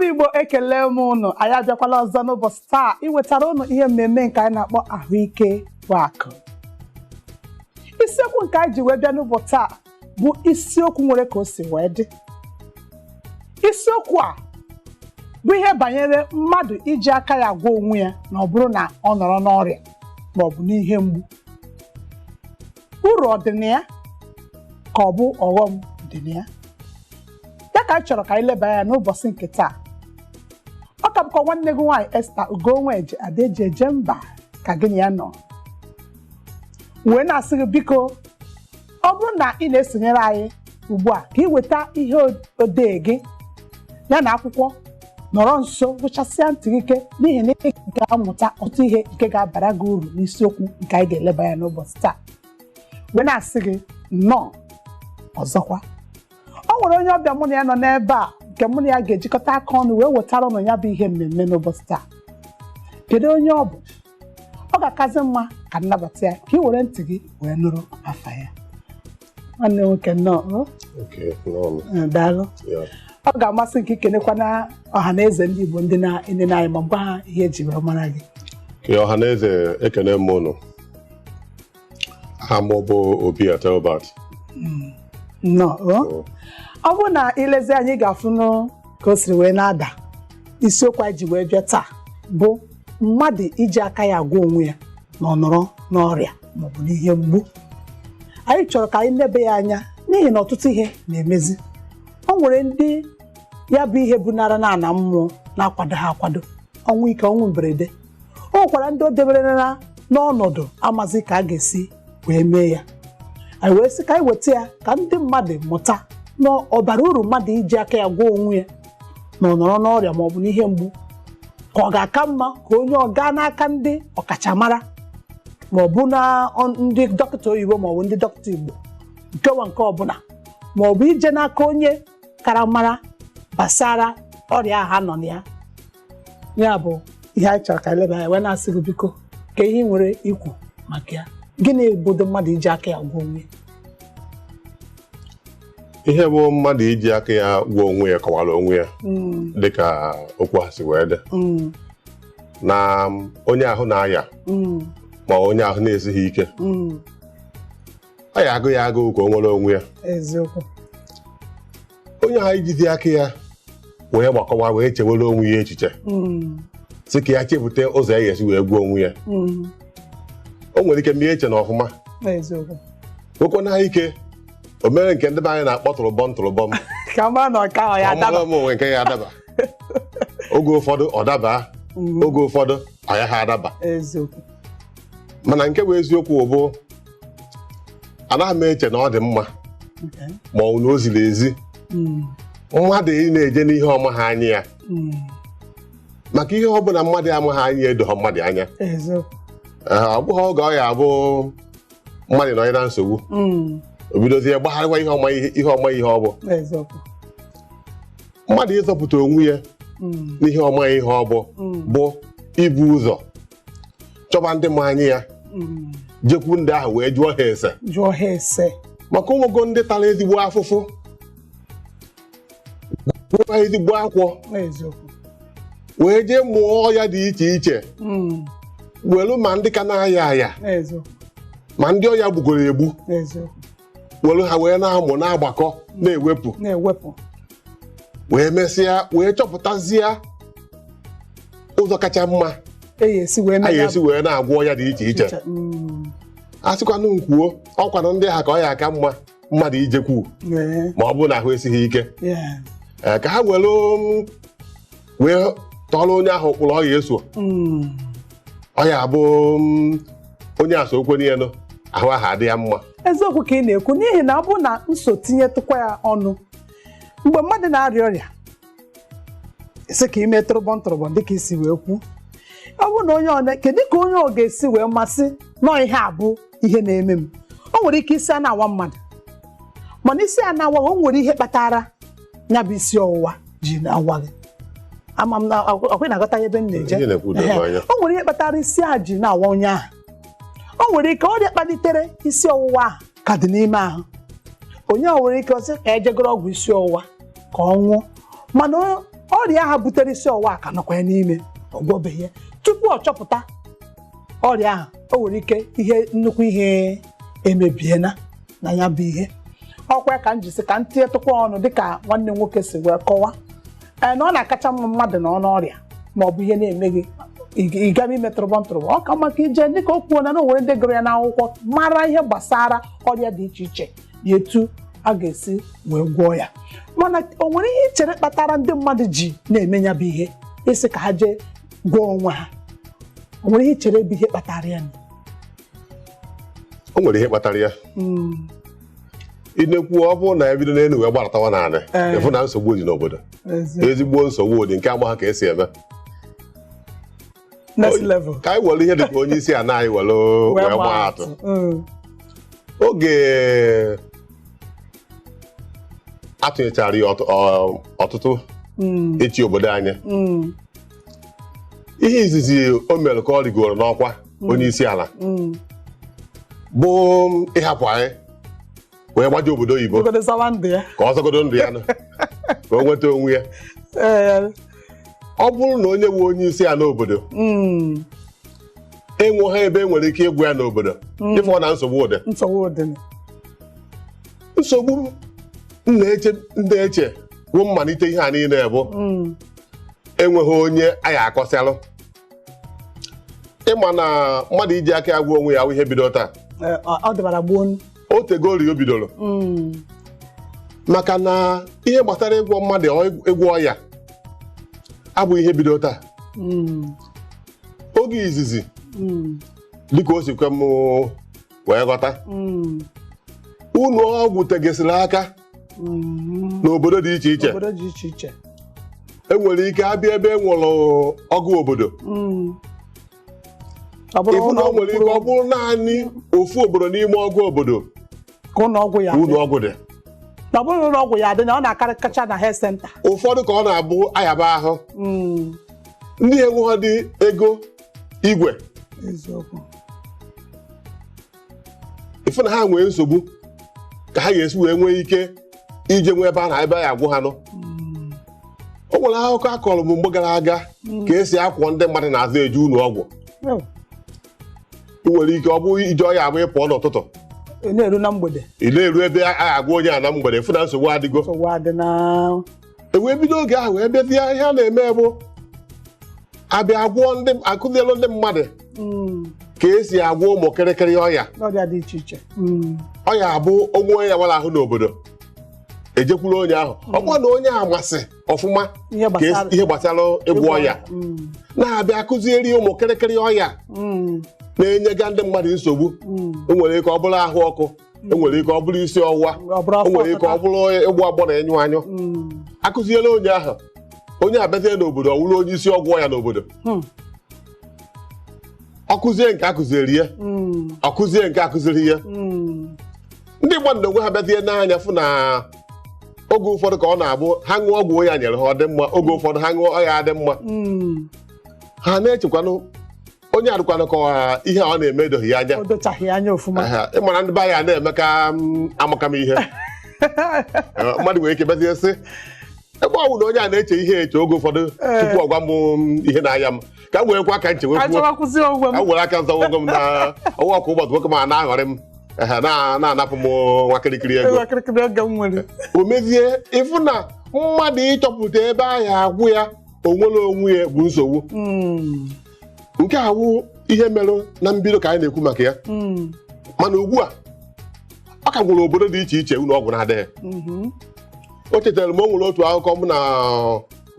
Bụ Igbo, ekele m ụnụ. Anyị abịakwala ọzọ n'ụbọchị taa iwetara ụnụ ihe mmemme nke anyị na-akpọ Ahụike bụ Akụ. Isiokwu nke anyị ji wee bịa n'ụbọchị taa bụ isiokwu nwere ka o si wee dị. Isiokwu a bụ ihe banyere mmadụ iji aka ya gwọ onwe ya, na ọ bụrụ na ọ nọrọ n'ọrịa ma ọ bụ n'ihe mgbu, uru ọ dị na ya ka ọ bụ ọghọm dị na ya. Ya ka anyị chọrọ ka anyị leba anya n'ụbọchị nke taa. Ọ ka bụkwa nwanne gị nwaanyị Esther Ugonweje Adaeji Eje Mba ka gị na ya nọ wee na-asị gị, biko, ọ bụrụ na ị na-esonyere anyị ugbu a, ka ị weta ihe odee gị ya na akwụkwọ, nọrọ nso gụchasịa ntị gị ike, n'ihi na ị ga-amụta ọtụtụ ihe nke ga-abara gị uru n'isiokwu nke anyị ga-eleba ya n'ụbọchị taa. Wee na-asị gị nnọọ ọzọkwa. O nwere onye ọbịa mụ na ya nọ n'ebe a nke mụ na ya ga-ejikọta aka ọnụ wee wetara ụnụ ya bụ ihe mmemme n'ụbọchị taa. Kedu onye ọ bụ? Ọ ga-akazi mma ka nnabata ya, ka ị were ntị gị wee nụrụ afa ya. Nwanne nwoke, nnọọ. Okay, nnọọ. Daalụ. Yeah. Ọ ga-amasị nke ikenekwa na ọha na eze ndị Igbo ndị na-enene anyị ma gwa ha ihe eji wee mara gị. Okay, ọha na eze, ekene m ụnụ. Aha m bụ Obi Atelbert. Nnọọ o. Ọ bụrụ na ilezi anyị, ga-afụnụ ka o siri wee na-ada. Isiokwu anyị ji wee bịa taa bụ mmadụ iji aka ya agwọ onwe ya na ọ nọrọ n'ọrịa maọbụ n'ihe mgbu. Anyị chọrọ ka anyị nebe ya anya n'ihi na ọtụtụ ihe na-emezi. O nwere ndị ya bụ ihe bunara na ana mmụọ na-akwado ha akwado, ọnwụ ike, ọnwụ mberede. O nwekwara ndị o debere na n'ọnọdụ amazi ka a ga-esi wee mee ya. Anyị wee sị ka anyị weta ya ka ndị mmadụ mụta na ọ bara uru mmadụ iji aka ya gwọọ onwe ya na ọ nọrọ n'ọrịa maọbụ n'ihe mgbu, ka ọ ga-aka mma ka onye ọ gaa n'aka ndị ọkachamara, ma ọ bụ na ndị dọkịta oyibo ma ọ bụ ndị dọkịta Igbo nkewa nke ọbụla, ma ọ bụ ije n'aka onye kara mara gbasara ọrịa ahụ ha nọ na ya. Ya bụ ihe anyị chọrọ ka anyị leba anya, wee na-asị gị, biko, ka ihe ị nwere ikwu maka ya. Gịnị bụdo mmadụ iji aka ya gwọ onwe ya? Ihe bụ mmadụ iji aka ya gwọọ onwe ya kọwara onwe ya dịka okwu ha si wee dị na onye ahụ na-aya ma onye ahụ na-esighị ike, ọ ya agụ ya agụụ ka o nwere onwe ya. Onye ahụ ijizi aka ya wee gbakọwa wee chewere onwe ya echiche sị ka ya chepụta ụzọ ya ga-esi wee gwuo onwe ya, o nwere ike mee eche na ọfụma, nwekwana ike o mere nke ndị be anyị na-akpọ tụrụbọm tụrụbọm, ka mara na ọka ahụ ya ọ mara adaba. M onwe nke ya adaba. Oge ụfọdụ ọ daba, oge ụfọdụ ọ ya ha adaba. Mana nke bụ eziokwu bụ, anaghị m eche na ọ dị mma ma ọ bụ na o ziri ezi mmadụ ị na-eje n'ihe ọma ha anya ya, maka ihe ọbụla mmadụ amaghị anya edoghọ mmadụ anya. Ee, ọ bụghị oge ọ ya abụ mmadụ nọ na nsogbu, o bidozie gbagharịwa ihe ọma, ihe ọma, ihe ọ bụ mmadụ ịzọpụta onwe ya n'ihe ọma, ihe ọ bụ bụ ibu ụzọ chọba ndị ma anya ya, jekwu ndị ahụ wee jụọ ha ese. Jụọ ha ese. Maka ụmụgo ndị tara ezigbo afụfụ, gwụọ ezigbo akwọ, wee jee mụọ ọya dị iche iche, welu ma ndị ka na-aya aya, ma ndị ọya gbugoro egbu, welu ha wee na-amụ, na-agbakọ, na-ewepụ, na-ewepụ, wee mesịa wee chọpụtazie ụzọ kacha mma eyi esi wee a mee ya ga-esi wee na-agwọ ọya dị iche iche. A sịkwanụ nkwuo, ọkwanụ ndị ha ka ọ ya aka mma mmadụ ijekwu ma ọ bụrụ na ahụ esighị ike. Ee, ka ha were wee tọrọ onye ahụ ụkpụrụ ọ ya eso, ọ ya abụ onye aso okwe n'elu ahụ ahụ adị ya mma. Eziokwu ka ị na-ekwu, n'ihi na ọ bụrụ na nso tinyetụkwa ya ọnụ, mgbe mmadụ na-arịa ọrịa, sị ka ime tụrụbọm tụrụbọm dịka isi wee kwu, ọ bụrụ na onye ọ kedu ka onye ọ ga-esi wee masị nọọ ihe a bụ ihe na-eme m? O nwere ike isi a na-awa mmadụ, mana isi a na-awa, o nwere ihe kpatara ya bụ isi ọwụwa ji na-awa gị. Ama m na ọkwa ị na-aghọta ebe m na-eje. Ihe na-ekwu doro m anya. O nwere ihe kpatara isi a ji na-awa onye ahụ. O nwere ike ọrịa kpalitere isi ọwụwa ahụ ka dị n'ime ahụ onye. O nwere ike ọsị ka ejegoro ọgwụ isi ọwụwa ka ọ nwụọ, mana ọrịa ahụ ka dị n'ime ahụ. Ọrịa ahụ butere isi ọwụwa ka nọkwa ya n'ime, ọ gwọbeghị ya. Tupu ọ chọpụta ọrịa ahụ, o nwere ike ihe nnukwu ihe emebiena na ya bụ ihe. Ọkwa ka m jisi ka m tinyetụkwa ọnụ dịka nwanne m nwoke si wee kọwaa, ee, na ọ na-akacha mma mmadụ na ọnụ ọrịa ma ọ bụ ihe na-eme gị, ị gaba ime tụrụbọ ntụrụbọ, ọ ka mma ka ije dịka o kwuo na o nwere ndị gụrụ ya n'akwụkwọ mara ihe gbasara ọrịa dị iche iche na etu a ga-esi wee gwọọ ya. Mana o nwere ihe i chere kpatara ndị mmadụ ji na-eme ya bụ ihe ịsị ka ha jee gwọọ onwe ha? O nwere ihe i chere bụ ihe kpatara ya? O nwere ihe kpatara ya. Ị na-ekwu, ọ bụrụ na ebido n'elu wee gbaratawa naanị, ịfụ na nsogbu dị n'obodo, ezigbo nsogbu dị nke amaghị ka esi eme. Next level. Ka anyị were ihe dịka onye isi ala anyị were wee maa atụ. Oge atụnyechara ya ọtụtụ echi obodo anyị, ihe izizi o mere ka ọ rigoro n'ọkwa onye isi ala bụ ịhapụ anyị wee gbaje obodo oyibo Ogodo zawa ndụ ya. Ka ọ zọgodo ndụ ya nụ, ka o nweta onwe ya. Ọ bụrụ na onye bụ onye isi ala obodo enweghị ebe e nwere ike ịgwụ ya n'obodo, ịfụ na nsogbu ụdị. Nsogbu dị. Nsogbu m na-eche ndị eche bụ mmalite ihe a niile bụ enweghị onye anyị akọsịalụ. Ịma na mmadụ iji aka ya gwa onwe ya wụ ihe bido taa. Ee, ọ dịbara gboo. O tegori o bidoro, maka na ihe gbasara ịgwọ mmadụ, ịgwọ ọya abụghị ihe bido taa. Oge izizi, dịka o si kwe m wee ghọta, ụlọ ọgwụ tegesịrị aka n'obodo dị iche iche. Obodo dị iche iche. Enwere ike abịa ebe e nwere ọgụ obodo, Ọ bụrụ ịfụ na o ụlọ nwere ike ọ bụrụ naanị ofu obodo n'ime ọgụ obodo ka ụlọ ọgwụ ya ka dị. Ụlọ ọgwụ dị. Na ọ bụrụ na ụlọ ọgwụ ya dị, na ọ na-akarị kacha na health center. Ụfọdụ ka ọ na-abụ ayaba ahụ, ndị enweghị dị ego igwe, Eziokwu. Ịfụ na ha nwee nsogbu ka ha ga-esi wee nwee ike ije nwee ebe a na ebe a ya agwụ ha nụ. O nwere akụkọ a kọrọ m mgbe gara aga ka esi akwọ ndị mmadụ na-azụ eje ụlọ ọgwụ. Oh, ị nwere ike ọ bụ ije ọya abụ ịpụọ n'ụtụtụ, ị na-eru na mgbede, ị na-eru ebe a ga-agwa onye a na mgbede, fụ na nsogbu adịgo. Nsogbu adị na. E wee bido oge ahụ wee bịazie, ihe a na-eme bụ abịa gwụọ ndị, akụzielu ndị mmadụ ka esi agwọ ụmụ kịrịkịrị ọya. Ọrịa dị iche iche. Ọya abụ onwe ya wara ahụ n'obodo, ejekwuru onye ahụ, ọ bụrụ na onye a masị ọfụma ihe ka esi gbasara ihe gbasara ịgwọ ọya, na-abịa akụzieri ụmụ kịrịkịrị ọya na-enyega ndị mmadụ nsogbu. O nwere ike ọ bụrụ ahụ ọkụ, o nwere ike ọ bụrụ isi ọwụwa, Ọ bụrụ o afọ nwere ike ọ ọtịta. bụrụ ịgbọ agbọ na ịnyụ anyụ. Akụziela onye ahụ, onye abịazie n'obodo, ọ wụrụ onye isi ọgwụ ya n'obodo. Ọ kụzie nke akụzieri ya, ọ kụzie nke akụziri ya. Ndị mmadụ na onwe ha bịazie n'anya fụ na oge ụfọdụ ka ọ na-abụ ha ṅụọ ọgwụ onye a nyere ha, ọ dị mma, oge ụfọdụ ha ṅụọ ọya adị mma. Ha na-echekwanụ onye adịkwanụ ka ihe a ọ na-eme edoghị ya anya. O dochaghị anya ọfụma. Aha, ị mara ndị be anyị a na-eme ka amaka m ihe. Mmadụ nwere ike bịazie sị ebe ọ bụ na onye a na-eche ihe eche oge ụfọdụ tupu ọ gwa m ihe na-aya m, ka m werekwa aka nche Ka wee kwuo nchọwakwụzi onwe ka m. m were aka nzọwa onwe m na ọnwa ọkụ ụbọchị nwoke ma na-aghọrị m, ehe, na-anapụ m nwa kịrịkịrị ego. Ego kịrịkịrị oge m nwere. O mezie ịfụ na mmadụ ịchọpụta ebe ahụ agwụ ya onwere onwe ya bụ nsogbu. Nke a wụ ihe mere na mbido ka anyị na-ekwu maka ya. Mana ugbu a ọ ka nwere obodo dị iche iche ụlọ ọgwụ na-adịghị. O chetara m, o nwere otu akụkọ mụ na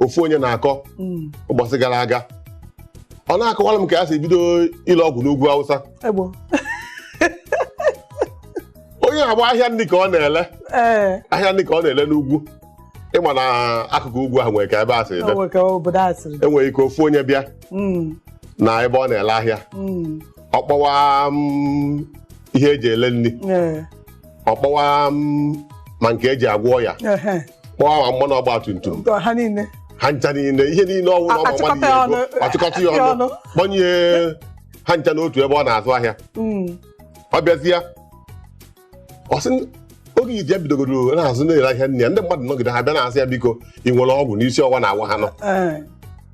ofu onye na-akọ ụbọchị gara aga, ọ na-akọwara m ka ya si bido ile ọgwụ n'ugwu Awụsa. Egbo. Onye agba ahịa ndị ka ọ na-ele, ahịa ndị ka ọ na-ele n'ugwu. Ịma na akụkụ ugwu ahụ nwere ka ebe a si dị. O nwere ka obodo a siri dị. Enwere ike ofu onye bịa na ebe ọ na-ele ahịa, ọ kpọwa ihe eji ele nri, ọ kpọwa ma nke eji agwọ ọya, kpọwa ma mmanụ ọgba tum tum. Ha niile. Ha ncha niile, ihe niile ọwụ na ọma Achịkọta mmadụ ya ya ego, ọnụ. achịkọta ya Ya ọnụ, ọnụ. kpọnye ha ncha n'otu ebe ọ na-azụ ahịa. Ọ bịazie, ọ sị Oge izi ya bidogoro na-azụ na-ere ahịa nne ya, ndị mmadụ nọgide ha bịa na-asị ya, biko, ị nwere ọgwụ n'isi ọwa na-awa ha nọ.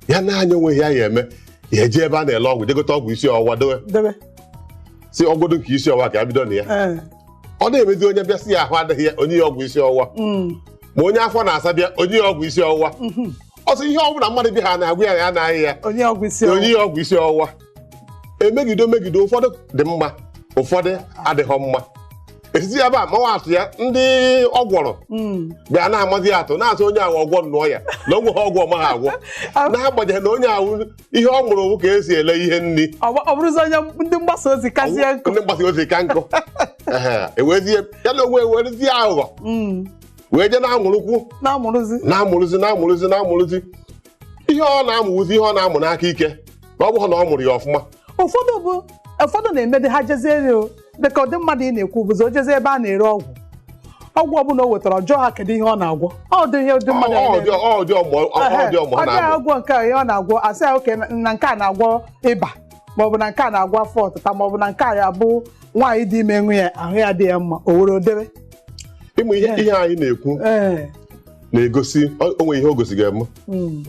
Ya na-anya onwe ya, ya eme ya eje ebe a na-ele ọgwụ, jegote ọgwụ isi ọwụwa dowe. Debe. Si ọgwụdo nke isi ọwụwa ka ya bido na ya. Ọ na-emezi onye bịa sị ya ahụ adịghị ya, onye ya ọgwụ isi ọwụwa. Ma onye afọ na-asa bịa, onye ya ọgwụ isi ọwụwa. Ọ sị ihe ọbụla mmadụ bịa ha na-agwụ ya, ya anaghị ya. Onye ọgwụ isi ọwụwa. Onye ya ọgwụ isi ọwụwa. Emegide megide, ụfọdụ dị mma, ụfọdụ adịghọ mma. Esiti ebe a mawa atụ ya, ndị ọ gwọrọ bịa na-amazi ya atụ, na-asị onye ahụ ọgwọ nnụọ ya na onwe ha ọgwụ ọma ha agwọ, n'agbanyeghị na onye ahụ ihe ọ mụrụ owu ka esi ele ihe nri. Ọ bụrụzi onye ndị mgbasa ozi kazie nkụ. Ndị mgbasa ozi ka nkụ. Ehe, ewezie ya na onwe ewerezie aghụghọ wee jee na-amụrụkwu. Na-amụrụzi. Na-amụrụzi, na-amụrụzi, na-amụrụzi ihe ọ na-amụzi, ihe ọ na-amụ n'aka ike, na ọ bụghị na ọ mụrụ ya ọfụma. Ụfọdụ bụ ụfọdụ na-emede ha jezie o dịka ụdị mmadụ ị na-ekwu bụzi o jezie ebe a na-ere ọgwụ, ọgwụ ọbụla o wetara, ọjọọ ha, kedu ihe ọ na-agwọ? Ọ dị ihe ụdị mmadụ ọ na-eme. dị ọ dị ọmụ ọ dị ọmụ ha Ọ dị na-amụ. Agwọ nke a, ihe ọ na-agwọ, asị ya oke na nke a na-agwọ ịba, maọbụ na nke a na-agwọ afọ ọtịta, maọbụ na nke a ya bụ nwaanyị dị ime nwe ya ahụ ya dị ya mma, o were odebe. Ịmụ ihe ihe anyị na-ekwu na-egosi o nwere ihe o gosigo m.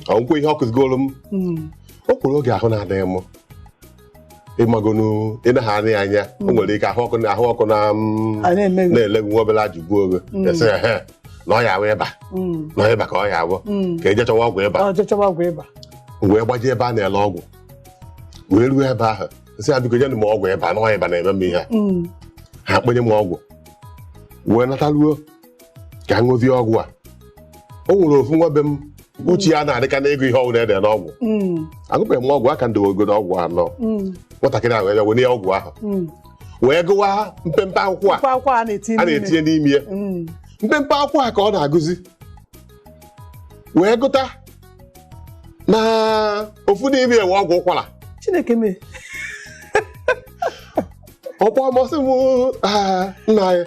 Ọ nkwe ihe ọ kụzigoro m. O kwuru oge ahụ na-adịghị m, ịmagonu ịnaghị anya anya, o nwere ike ahụ ọkụ na ahụ ọkụ na A na-eme gị. Na-ele gị nwa obere ajụgbu oge esi ehe na ọ ya awụ ịba, na ọ ịba ka ọ ya awụ, ka eje chọwa ọgwụ ịba. Ọ jechọba ọgwụ ịba. Wee gbaje ebe a na-ele ọgwụ, wee ruo ebe ahụ, sị ya, biko, nyenụ m ọgwụ ịba, na ọ ịba na-eme m ihe a. Ha kpenye m ọgwụ, wee nataruo ka m ṅụzie ọgwụ a. O nwere ofu nwa be m, uche ya na-adịka n'ego ihe ọgwụ na-ede n'ọgwụ. Agụbeghị m ọgwụ aka ndogogodo ọgwụ anọ. Nwatakịrị ahụ wee bịa were ọgwụ ahụ wee gụwa mpempe akwụkwọ a. Akwụkwọ a na-etinye a n'ime. Na-etinye n'ime ya. Mpempe akwụkwọ a ka ọ na-agụzi, wee gụta na ofu n'ime ewe ọgwụ ụkwara. Chineke mee! Ọkpọ masị m, "Ah, nna anyị,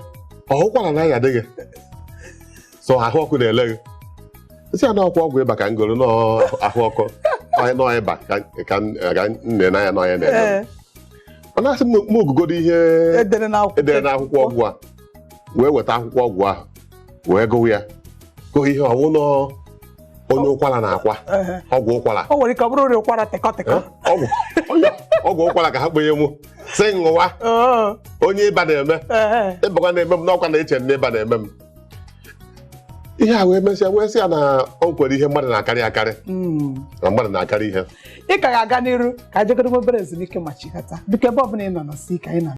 ọ ụkwara na ya adịghị so ahụ ọkụ na-ele gị?" Sị ya na ọkwa ọgwụ ịba ka m goro n'ahụ ọkụ nọ ịba ka ka ka m na-ene anya n'ọnya na-eme m. Ọ na-asị m m ogugodo ihe edere n'akwụkwọ. Edere n'akwụkwọ ọgwụ a, wee weta akwụkwọ ọgwụ ahụ wee gụwa ya, gụọ ihe ọwụ nọ onye ụkwara na-akwa. Ọgwụ ụkwara. O nwere ike ọ bụrụ ụrịa ụkwara tịkọ tịkọ. Ọgwụ ọgwụ ụkwara ka ha kpenye mụ, sị ṅụwa. Onye ịba na-eme, ịbakwa na-eme m n'ọkwa na-eche na ịba na-eme m ihe a, wee mesịa wee sị ya na o kwere ihe mmadụ na-akarị akarị, na mmadụ na-akarị ihe. Ị ka ga-aga n'iru ka anyị jegodo obere ezumike ma chikata. Biko, ebe ọbụla ị nọ, nọsi ike, anyị na